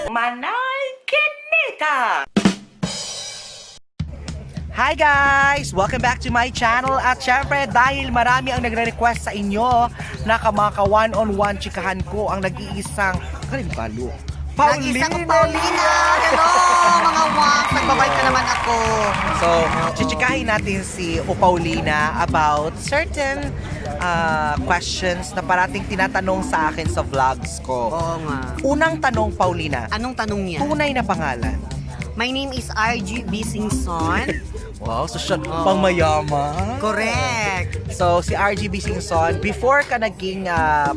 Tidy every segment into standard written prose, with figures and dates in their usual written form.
Manay Kinita! Hi guys! Welcome back to my channel. At syempre, dahil marami ang nagre-request sa inyo na kamaka one-on-one chikahan ko ang nag-iisang Karim Kalo. Nag-isa ko, Paulina! Hello, mga waks! Nagbabay na naman ako. So, chichikahin natin si O Paulina about certain questions na parating tinatanong sa akin sa vlogs ko. Oo nga. Unang tanong, Paulina, Anong tanong niya? Tunay na pangalan? My name is RG B. Singson. Wow, so siya Oo. pang mayaman. Correct. So, si RGB Singson, before ka naging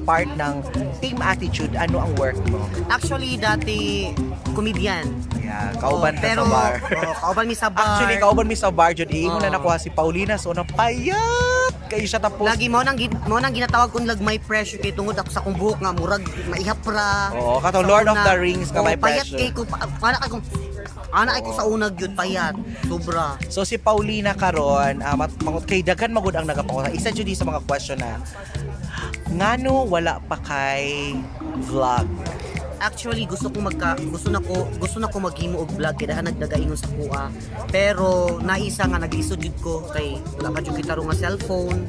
part ng Team Attitude, ano ang work mo? Actually, dati, comedian. Yeah, kauban Oo, ka pero, sa bar. Oo, kauban mi sa bar. Actually, kauban mi sa bar, jud. Iingon na Oo. nakuha si Paulina, so napayat kayo siya tapos. Lagi mo nang ginatawag kong lag may pressure kay tungod ako sa akong buhok nga murag maihap ra. Oo, katong Sa Lord of una, the Rings nga oo, may payat pressure. Kay ko ana kay kong ana kay ko sa unag yun payat. Sobra. So si Paulina karon, kay daghan magud ang nagapangutan. Isa jud sa mga question na ngano wala pa kay vlog? Actually, gusto na ko maghimo og vlog kay daghan nagdagaingon sa kuha. Pero naisa nga naglisod jud ko kay wala pa jud kita nga cellphone.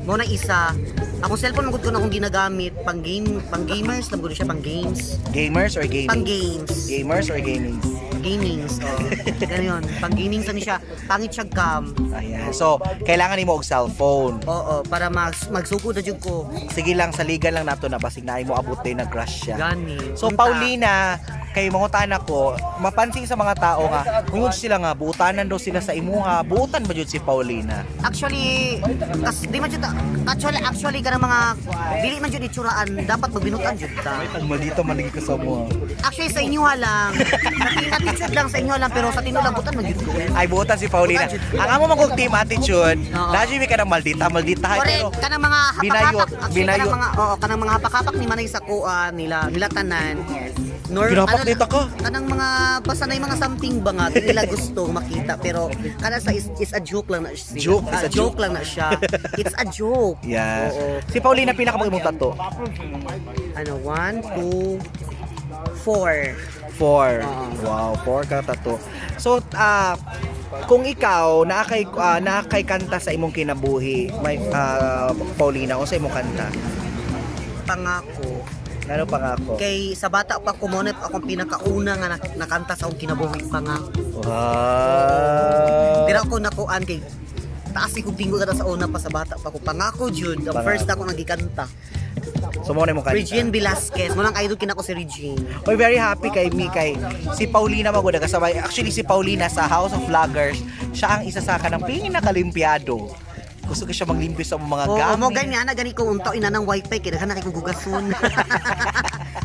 Mo na isa, akong cellphone man gud ko na akong ginagamit pang game, pang gamers lang gud siya, pang games. Gamers or gaming? Pang games. Gamers or gamings? Gamings, oh. Ganyan, pang gaming sa ni siya, pangit siya cam. Ayan. So, kailangan nimo og cellphone. Oo, para magsugod na jud ko. Sige lang, saligan lang nato na basig naay mo abot din na grasya. Gani. So Unta. Paulina, kay mangutan ako, mapansin sa mga tao nga, kung sila nga buutanan daw sila sa imuha, buutan ba jud si Paulina? Actually, kas di man jud actually kanang mga dili man jud itsuraan, dapat magbinutan jud ta. Maldito maligi ka sa mo. Actually sa inyo ha lang. Sa team attitude lang sa inyo lang, pero sa tinulang butan man jud ko. Ay, buutan si Paulina. Buutan jud. Ang amo magong team attitude, Oo. lagi mi ka ng maldita, maldita. Pero Correct, kanang mga binayot, hapak-hapak, actually binayot. kanang mga, oo, kanang mga hapak-hapak ni Manay sa kuan nila, nila tanan. Nor, Ginapak dito ko. Kanang mga basta na yung mga something ba nga di nila gusto makita, pero kana sa is a joke lang na siya. Joke, is Ah, a joke. Joke lang na siya. It's a joke. Yes. Oo. Si Paulina, pila ka imong tattoo? Ano, one, two, four. Four. Oo. Wow, four ka tattoo. So, kung ikaw naa kay kanta sa imong kinabuhi, may Paulina, unsa imong kanta? Pangako. Ano pangako? Kay sa bata pa ko mo na akong pinakauna nga nakanta sa akong kinabuhi, pangako. Wow. Pero ako nakuan kay taas kong tinggo kada sa una pa sa bata pa ko. Pangako jud ang Pangako. first ako nagikanta. So mo na imong kanta. Regine Velasquez. Mo nang idol kinako si Regine. Oy, very happy kay mi kay si Paulina magud kasabay. Actually si Paulina sa House of Vloggers, siya ang isa sa kanang pinakalimpiado. Gusto ko siya manglimpyo sa mga Oo, gamit. mo ganyan na gani ko unta ina ng wifi kay daghan na kay kong gugason.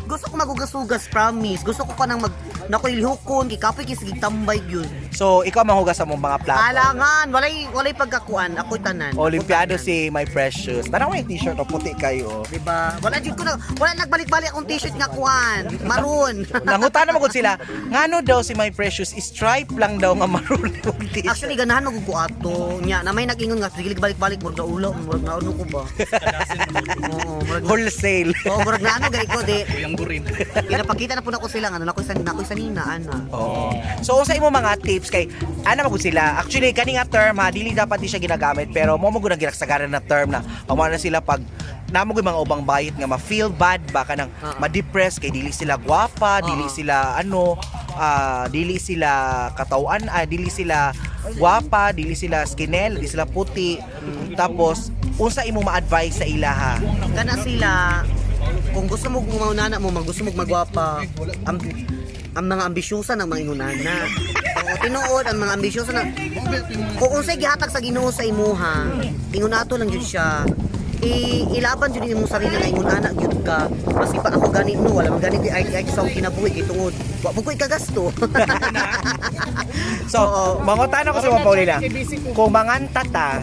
Gusto ko magugas-ugas, promise. Gusto ko kanang mag nakoy lihokon kay kapoy kay sige tambay gyud. So, ikaw manghugas sa mong mga plato. Alangan, walay walay pagkakuan, ako'y tanan. O, limpiado Ako'y tanan. si My Precious. Tanaw mo yung t-shirt o puti kayo. Diba? Wala jud ko na wala nagbalik-balik akong t-shirt nga kuan. Maroon. Nangutan naman gud sila, ngano daw si My Precious, stripe lang daw nga maroon yung t-shirt. Actually ganahan magud ko ato. Nya na may nag-ingon nga sige balik-balik murag na ulo, murag na ano ko ba. Oo, murag Wholesale. Oo, murag na ano gay ko di. Pinapakita na po nako sila nga ano nako sa nina ana. Oo. So unsa imo mga tips kay ana magud sila? Actually kani nga term ha, dili dapat di siya ginagamit pero mo magud ang ginaksagaran na term na pamana na sila pag namo gud mga ubang bayit nga ma-feel bad ba kanang Oo. ma-depress kay dili sila gwapa, dili Oo. sila ano, dili sila katawan, dili sila gwapa, dili sila skinel, dili sila puti. Tapos unsa imo ma-advise sa ilaha? Kana sila kung gusto mo maunana mo, mag gusto mo magwapa, ang mga ambisyosa ng mga ingunana. Oo, tinuod ang mga ambisyosa ng kung unsay gihatag sa Ginoo sa imuha, ingunato lang jud siya. Ilaban jud imong sarili nga ingon ana gyud ka. Maski pa ako gani no, wala man gani di ay ay sa akong kinabuhi kay tungod wa pud ko ikagasto. So, Oo. mangutan ako sa mga Paulina. Kung manganta ta,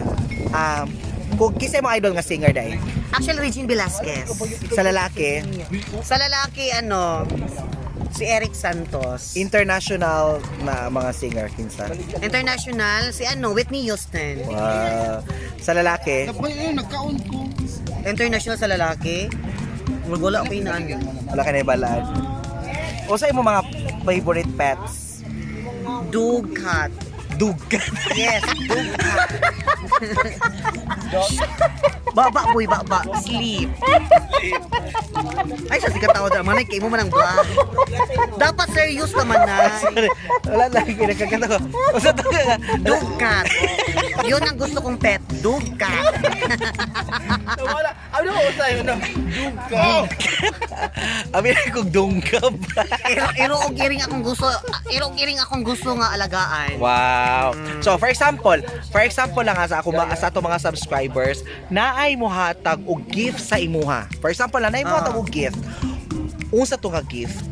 kung kinsa mo idol nga singer dai? Actually Regine Velasquez. Sa lalaki, Sa lalaki ano si Eric Santos. International na mga singer kinsa? International si ano Whitney Houston. Wow. Sa lalaki, Ayun, nagkaon ko. International sa lalaki. Wala ko inaan. Wala ka na ibalaan. O sa imo mga favorite pets? Dog cat. Dug. Yes, dog cat. Baba boy, baba. Sleep. Ay, sa sikat tao dra manay kay mo man ang vlog. Dapat serious naman na. Sorry. Wala lang kinakagata ko. O sa to ka. Dog cat. Yun ang gusto kong pet. Dog cat. Wala. Ano ko sa'yo na? Dug ka. Abi na kog dungkab. Iro og iring akong gusto, iro og iring akong gusto nga alagaan. Wow. So for example lang ha, sa ako sa ato mga subscribers, naay mohatag og gift sa imuha. For example lang, naay mohatag og gift. Unsa to nga gift?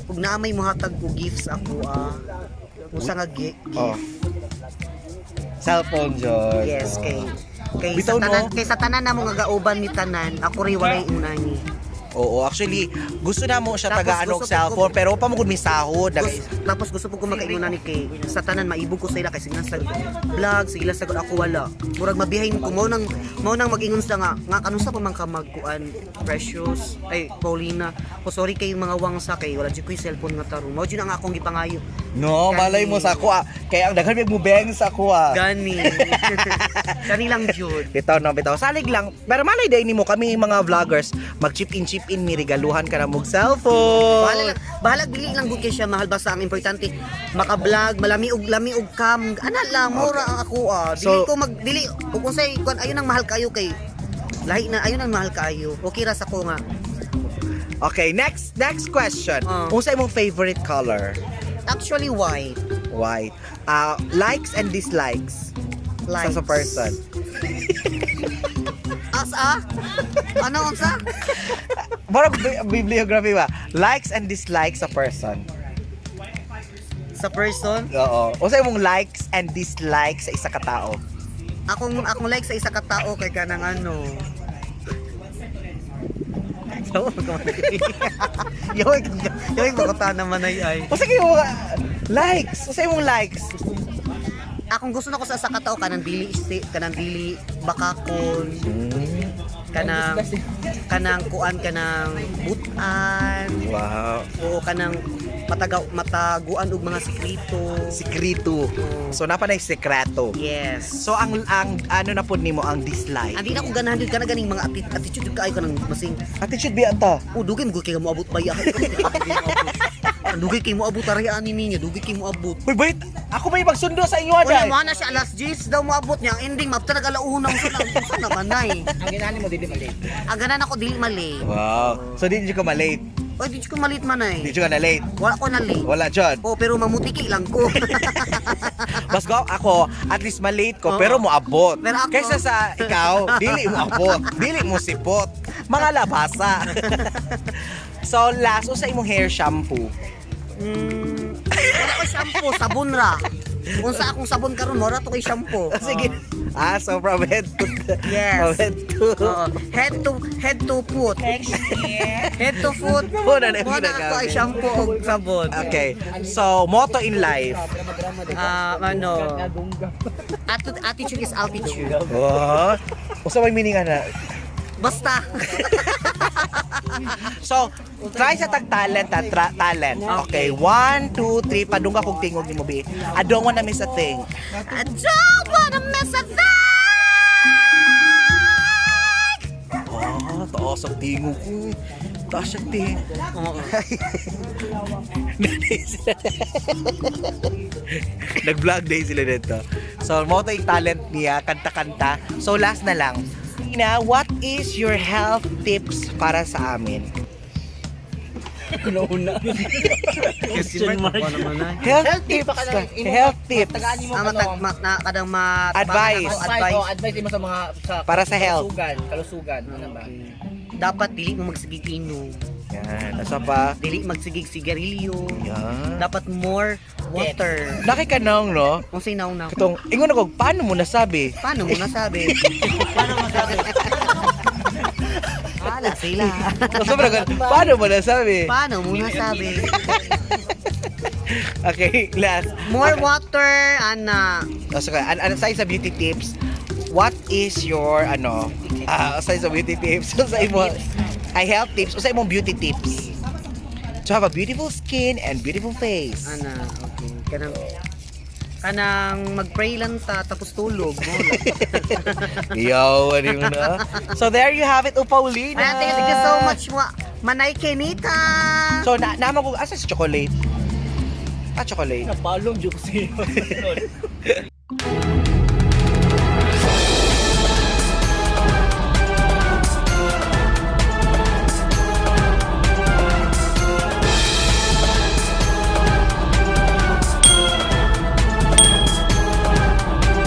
Ug naa may mohatag og gifts ako ah. Usa nga gift. Oh. Cellphone jud. Yes, kay kay Bitaw, sa tanan, no? kay sa tanan namo nga gauban ni tanan, ako rin walay unani. Oo, actually gusto na mo siya Tapos tagaan og gusto ko- cellphone pero pa mo gud mi sahod. Tapos gusto po ko makaingon ni kay sa tanan maibog ko sa ila kay sige sa vlog, sige sa ako wala. Murag mabihain ko mao nang mag-ingon sila nga nga kanunsa pa man ka magkuan, Precious ay Paulina. Ko sorry kay mga wangsa kay wala jud ko'y cellphone nga tarong. Mao jud ang akong gipangayo. No, malay mo sa ako ah. Kaya ang daghan mo beng sa ako ah. Gani. Kani lang jud. Bitaw no, bitaw. Salig lang. Pero malay day nimo kami mga vloggers, mag chip in mi regaluhan ka na mog cellphone. Bahala lang, bahala dili lang gud kay siya mahal, basta ang importante maka-vlog, malami og lami og cam. Ana lang mura ang ako ah. Dili So- ko mag dili ug unsay kuan ayon ang mahal kayo kay lahi na ayon ang mahal kayo. Okay ra sa ko nga. Okay, next next question. Ah. Unsa imong favorite color? Actually white. White. Likes and dislikes. Likes. Sa person. As ah? Ano unsa? Mura bibliography ba? Likes and dislikes sa person. Sa person? Oo. Unsa imong likes and dislikes sa isa ka tao? Akong like sa isa ka tao kay kanang ano. Yaw yaw makuta naman ay. Unsa kay mga likes? Unsa imong likes? Akong gusto na ko sa isa ka tao kanang dili kanang dili bakakon, kanang kanang kuan, kanang butan o kanang matagaw mataguan og mga sekreto. Sikreto. So napa na yung sekreto. Yes. So ang ano na pud nimo ang dislike. Andi na ko ganahan jud kana ganing mga attitude jud kaayo kanang masing Attitude bi anta. Oh, dugay mo kay mo abot ba ya. Dugay kay mo abot aray ani niya, dugay kay mo abot. Uy, wait. Ako ba yung magsundo sa inyo Wala aday? mo na siya alas 10 daw moabot niya. Ang ending mabta nag alauna mo sa sa naman nay. Ang ginahan mo, dili mali. Ang ganan ako dili mali. Wow. So di ka malate. Oy, di ko malit man ay. Di ka na late. Wala ko na late. Wala jud. Oh, pero mamutiki lang ko. Mas go ako, at least malate ko Oo. pero moabot. Pero ako- Kaysa sa ikaw, dili mo abot, dili mo sipot. Mga labasa. So last, usa imong hair shampoo? Wala ko shampoo, sabon ra. Unsa akong sabon karon, mora to kay shampoo. Sige. Ah, so from head to Yes. From head to Oo. Head to foot. Head to foot. Muna na yung Muna ako ay ginagamit. shampoo og sabon. Okay. So, motto in life. Ah, ano? Attitude is altitude. Oh. Usa may meaning ana? Basta. So, try sa tag talent, ha, talent. Okay, one, two, three. Padungga kog tingog nimo bi. I don't wanna miss a thing. I don't wanna miss a thing. Oh, taas ang tingog ko. Taas ang ting. Oo. Nag-vlog day sila dito. So, mo to yung talent niya, kanta-kanta. So, last na lang. Tina, what is your health tips para sa amin? Question mark. Health tips. Health tips. Tagaan mo Ah, ano, matag mat na kadang mat Advice. ako, advice. advice. Oh, advice mo sa mga sa Para sa health. Kalusugan, kalusugan, ano ba? Dapat dili mo magsigig inom. Yan. Asa pa? Dili magsigig sigarilyo. Yan. Dapat more water. Nakikanong, no? Kung sinaw na. Katong, ingon ako, paano mo nasabi? Paano mo nasabi? Paano mo nasabi? Wala sila. Sobrang ganun, paano mo nasabi? Paano mo nasabi? Okay, last. More water, ana. Oh, so, an aside sa beauty tips, what is your, ano, Ah, usa sa beauty tips. Usa imo ay health tips, usa imong beauty tips. To have a beautiful skin and beautiful face. Ana, okay. Kanang mag-pray lang ta tapos tulog mo lang. Yo, ano yun na? So there you have it, Paulina. Ayan, thank you so much mo. Manay Kenita. So na naman ko asa si chocolate? Ah, chocolate. Napalong joke sa'yo.